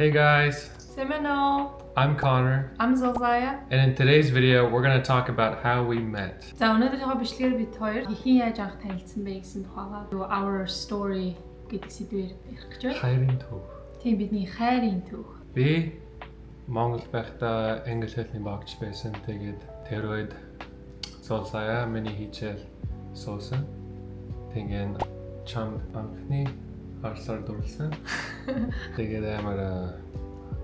Hey guys, Semino. I'm Connor, I'm Zolzaya. And in today's video, we're going to talk about how we met. За, өнөөдрийнхөө бичлэгээр бид хоёр хэрхэн яаж анх танилцсан бэ гэсэн тухайгаа, our story гэдэг сэдвээр ярих гэж байна. Хайрын түүх. Тийм, бидний хайрын түүх. Би Монгол байхдаа англи хэлний багш байсан. Тэгээд тэр үед Золзая миний хичээл суусан. Тэгээд чамд анхны харсаар дурласан. Тэгээд амар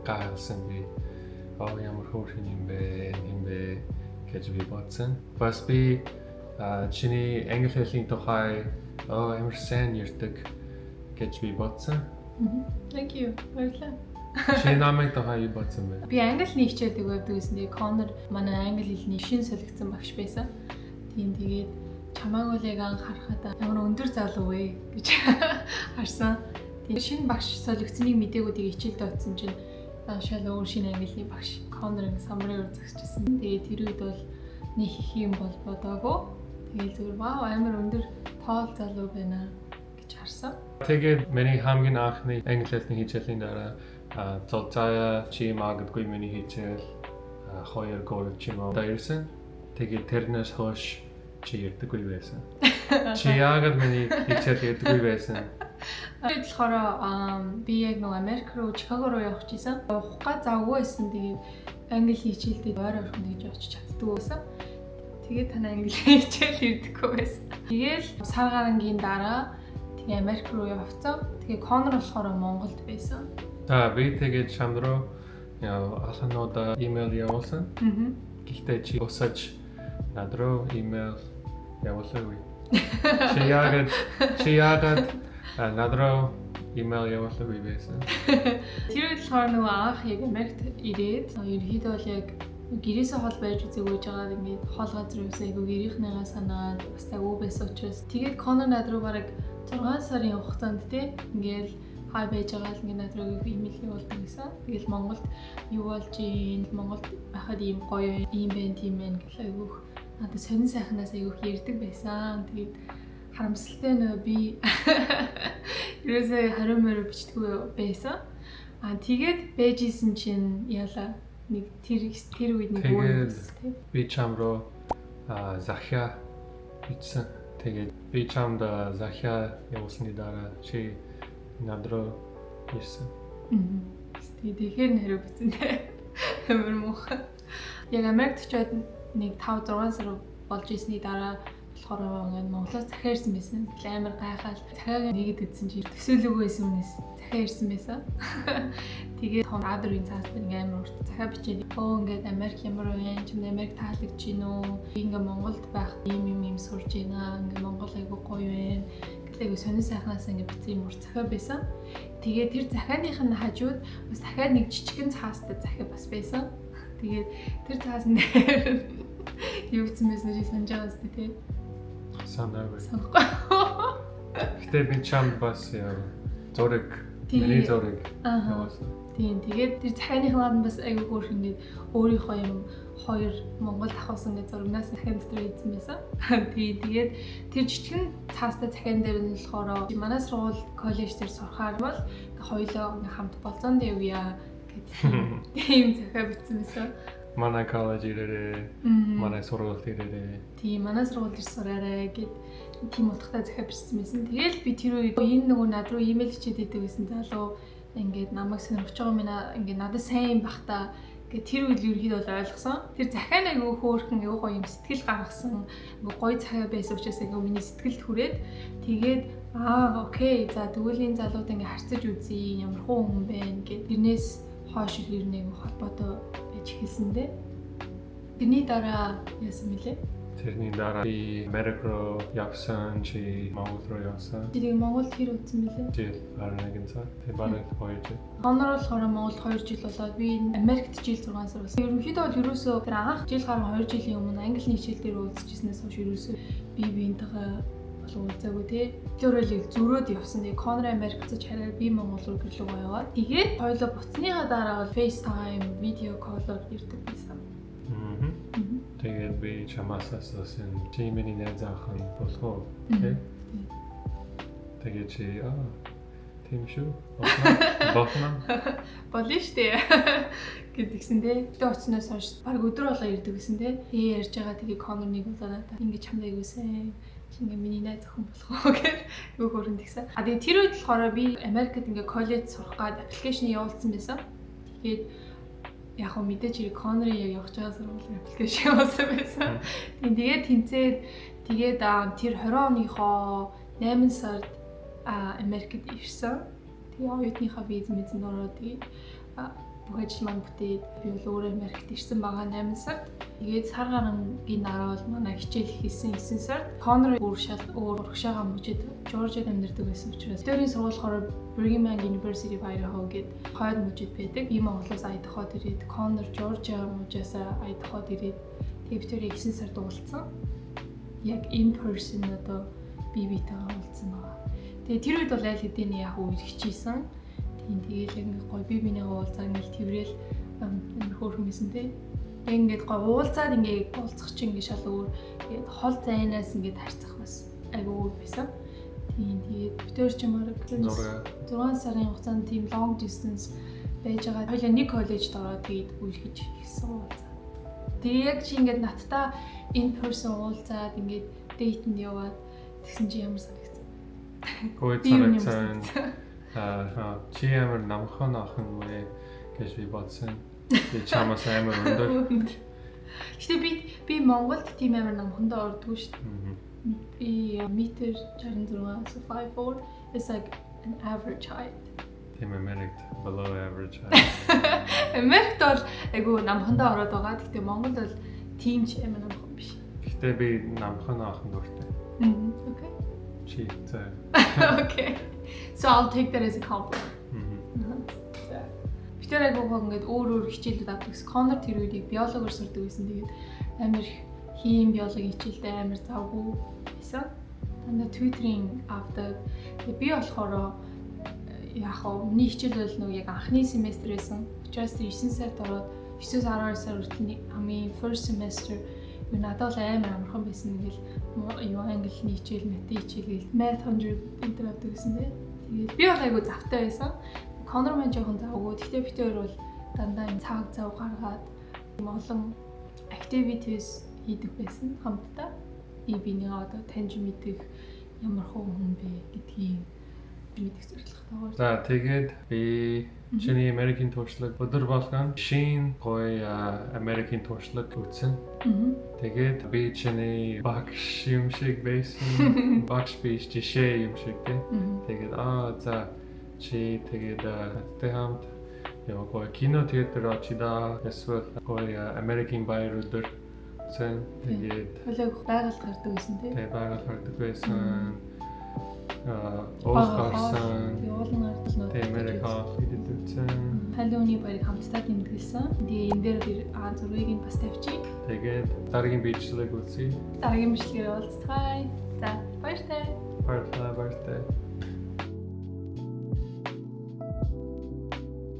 гайхалсан би. "Аа, ямар хөөрхөн юм бэ, юм бэ?" гэж би бодсон. Бас би чиний англи хэлний тухай "Оо, амар сайн ярьдаг" гэж би бодсон. Thank you. Баярлалаа. Чи намайг тухай юу бодсон бэ? Би англи хэлний хичээлдэг байдаг гэсэн. Тэгээ Конор манай англи хэлний шинэ солигдсон багш байсан. Тийм, тэгээд чамааг бол яг анх харахад "Ямар өндөр залуу вэ?" гэж харсан. Тийм, шинэ багш солигдсоныг мдээгүй, тэгээ хичээлдээ очсон чинь шал өөр шинэ англи хэлний багш Конор ингэ самбарын өр зогсчихсон. Тэгээд тэр үед бол нэг их юм бол бодоогүй. Тэгээд зүгээр "Вау, амар өндөр тоол залуу байна" гэж харсан. Тэгээд миний хамгийн анхны англи хэлний хичээлийн дараа Золзая чи магадгүй миний хичээл 2 3 ч юм уу дайрсан. Тэгээд тэрнээс хойш чи ярьдаггүй байсан. Чи яагаад миний хичээл ярьдаггүй байсан? Тэгээд болохоор би яг нэг Америк руу, Чикаго руу явах гэсэн. Явах завгүй байсан. Тэгээд англи хичээлдээ ойр ойрхон тэгж очиж чаддгүй байсан. Тэгээд танай англи хичээл ирдэггүй байсан. Тэгээл сар гарангийн дараа тэгээ Америк руу явцсан. Тэгээ Конор болохоор Монголд байсан. За, би тэгээд чам руу алхануудаа имэйл явуулсан. Гэхдээ чи усаж над руу имэйл явуулаагүй. Чи яагаад над руу имэйл явуулаагүй байсан? Тэр үед болохоор нөгөө анх яг Америкт ирээд, ерөнхийдөө бол яг гэрээсээ хол байж үзээгүй байгаад, ингээд хол газар юусэн айгу гэрийнхнийгаа санаад бас айгу байсан учраас тэгээд Конор над руу бараг 6 сарын хугацаанд те ингээл хай байж байгаа л ингээд над руу имэйл явуулдаг гэсэн. Тэгэл Монголд юу болж ийн, Монголд байхад ийм гоё ийм байна, тийм байна гэл айгүйх надад сонин сайхнаас айгүйх ярьдаг байсан. Тэгээд харамсалтай нөө би ерөөсөө хариу мориу бичдэггүй байсан. А тэгээд байж исэн чинь яла нэг тэр тэр үед нэг өөр Тэгээд би чам руу захиа бичсэн. Тэгээд би чамд захиа явуулсны дараа чи над руу ирсэн. Тэгээд тэгэхээр нь хариу бичсэн те. Амар муухай. Яг Америкт очиод нэг 5 6 сар болж ирсний дараа болохоор ингээд Монголоос захиа ирсэн байсан. Тэгэл амар гайхаал захиаг нэгэд идсэн чи төсөөлөөгүй байсан үнээс захиа ирсэн байсан. Тэгээд том А4-ийн цаас дээр ингээд амар урт захиа бичээд, "Өө, ингээд Америк ямар вэ? Чамд Америк таалагдж гин үү? Би ингээд Монголд байх ийм юм юм сурж байна. Ингээд Монгол айгу гоё байна" гэл айгу сонин сайхнаас ингээд бичсэн юм урт захиа байсан. Тэгээд тэр захианых нь хажууд бас дахиад нэг жижигэн цаастай захиа бас байсан. Тэгээд тэр цаасан дээр юу гэсэн байсан чи санаж байгаа үстэй, тий? Санаагүй. Санахгүй. Гэтэ би чамд бас зураг, миний зураг явуулсан. Тийм, тэгээд тэр захианых нь бас айгүй хөөрхөн ингээд өөрийнхөө юм хоёр Монгол авахсан ингээд зурагнаас захиан дотор хийсэн байсан. Тийм, тэгээд тэр жижигэн цаастай захиан дээр нь болохоор манай сургууль коллеж дээр сурахаар бол хоёулаа ингээд хамт болзоонд явъя гэдэг тийм захиа бичсэн байсан. Манай коллеж ирээрээ, манай сургуульд ирээрээ. Тийм, манай сургууль ир сураарай гэд тийм утгатай захиа бичсэн байсан. Тэгэл би тэр үед энэ нөгөө над руу имэйл бичээд идэг байсан залуу ингээд намайг сонирхож байгаа минь, ингээд надад сайн юм бах та гэ тэр үед л ерөөхдөө бол ойлгосон. Тэр захиа нэг айгүй хөөрхөн, айгүй гоё юм сэтгэл гаргасан, айгүй гоё захиа байсан учраас айгүй миний сэтгэлд хүрээд, тэгээд "Аа, okay, за, тэгвэл энэ залууд ингээ харьцаж үзье, ямар хуу хүн бэ" гэд тэрнээс хойш ер нь айгүй холбоотой байж эхэлсэн дээ. Тэрний дараа яасан бэлээ? Тэрний дараа би Америк руу явсан, чи Монгол руу явсан. Би тэгээ Монголд хэр удсан бэлээ? Жил 11 сар. Тэг бараг 2 жил. Конор болохоор Монголд 2 жил болоод, би Америкт жил 6 сар болсон. Ерөнхийдөө бол ерөөсөө тэр анх жил гарan 2 жилийн өмнө англи хичээл дээр уулзчихснаас хойш ерөөсөө би биентэйгээ бол уулзаагүй те. Тэр л зөрөөд явсан. Тэгээ Конор Америк буцаж хараад, би Монгол руу гэрлүүгээ яваад. Тэгээд хоёулаа буцсныхаа дараа бол FaceTime, video call-оор ирдэг байсан. Тэгээд би чамаас асуусан. "Чи миний найз охин болох уу?" Тэ? Тэгээд чи "Аа, Тийм шүү. Болно. Болно. Болно штэ гэдгсэн те. Гэтэ очсноос хойш баг өдөр болоо ирдэг гэсэн те. Тэгээ ярьж байгаа, тэгээ Конор нэг удаа надад ингэж чамд айгуусан. Чи ингээ миний найз охин болох уу гэж айгуу хөөрхөн тэгсэн. А тэгээ тэр үед болохоор би Америкт ингээ коллеж сурах гээд application явуулсан байсан. Тэгээд яг хөө мэдээж хэрэг Конорын яг явж байгаа сургуулийн application явуулсан байсан. Тэгээд тэнцээд, тэгээд тэр 20 оныхоо 8 сард Америкт ирсэн. Тэгээ оюутныхаа виз мэзэнд ороод, тэгээд бүх ажил маань бүтээд би бол өөрөө Америкт ирсэн байгаа 8 сард. Тэгээд сар гарангийн дараа бол манай хичээл эхэлсэн 9 сард. Конор өөр шал өөр урагшаага мужид Жоржиад амьдардаг байсан учраас тэрийн сургууль болохоор Brigham Young University of Idaho гээд хойд мужид байдаг. Би Монголоос Айдаход ирээд, Конор Жоржиа мужаас Айдаход ирээд, тэгээд бид хоёрыг 9 сард уулзсан. Яг in person одоо бие биетэйгээ уулзсан байгаа. Тэгээ тэр үед бол аль хэдийн яг үерхчихсэн. Тийм, тэгээл яг ингээ гоё бие биенийгээ уулзаа ингээл тэрэл амар хөөрхөн байсан те. Яг ингээд гоё уулзаад ингээ уулзах чинь ингээ шал өөр. Тэгээд хол зайнаас ингээд харьцах бас айгүй өөр байсан. Тийм, тэгээд бид хоёр ч юм 6 6 сарын хугацаанд тийм long distance байж байгаа. Хоёлаа нэг коллежид ороод, тэгээд үерхэж эхэлсэн уулзаа. Тэгээ яг чи ингээд надтай in person уулзаад, ингээд date энд яваад тэгсэн чи ямар санагдсан? Гоё Би юу юм санагдсан. Аа, чи ямар намхан охин вэ гэж би бодсон. Би чамаас амар өндөр. Гэтэ би Монголд тийм амар намхандаа ордгоо шүү дээ. Би метр 66, so 5'4 is like an average height. Тийм, Америкт below average. Америкт бол айгу намхандаа ороод байгаа. Гэтэ Монголд бол тийм ч амар намхан биш. Гэтэ би намхан охин дуртай. Okay. Чи за. Okay. So I'll take that as a compliment. За. Бид тэр айгуу ингээд өөр өөр хичээлүүд авдаг гэсэн. Конор тэр үед яг биологоор сурдаг байсан. Тэгээд амар их хим, биологи хичээлдээ амар завгүй байсан. Дандаа tutoring авдаг. Тэгээд би болохоор яг хаа миний хичээл бол нөгөө яг анхны семестр байсан. Учраас тэр 9 сард ороод 9-12 сар хүртэл нэг хамгийн first semester юу надад бол амар амархан байсан. Ингээл юу англиний хичээл, математик хичээл гээл math 100 энэ авдаг гэсэн тий. Тэгээд би бол айгу завтай байсан. Конор маань жоохон завгүй. Гэхдээ бид хоёр бол дандаа юм цаг зав гаргаад юм олон activities хийдэг байсан хамтдаа. Би бинийгаа одоо таньж мэдэх, ямар хуу хүн бэ гэдгийг мэдэх зорилготойгоор. За, тэгээд би чиний Америкийн туршлага өдөр болгон шинэ гоё Америкийн туршлага үзсэн. Тэгээд би чиний багш юм шиг байсан. Багш биш, жишээ юм шиг тий. Тэгээд за чи тэгээд надтай хамт яа гоё кино театр очида эсвэл гоё Америкийн баяр өдөр сэн. Тэгээд Хойлоо байгаль гардаг байсан тий. Тэгээд байгаль гардаг байсан. Уул гарсан. Тэгээ уулын гардал нөө. Тэгээд Америк хоол идэж үзсэн. Халууны баярыг хамтдаа тэмдэглэсэн. Тэгээ энэ дээр тэр зургийг нь бас тавьчих. Тэгээд дараагийн бичлэг үзье. Дараагийн бичлэгээр уулзцгаая. За, баяртай. Баярлалаа, баяртай.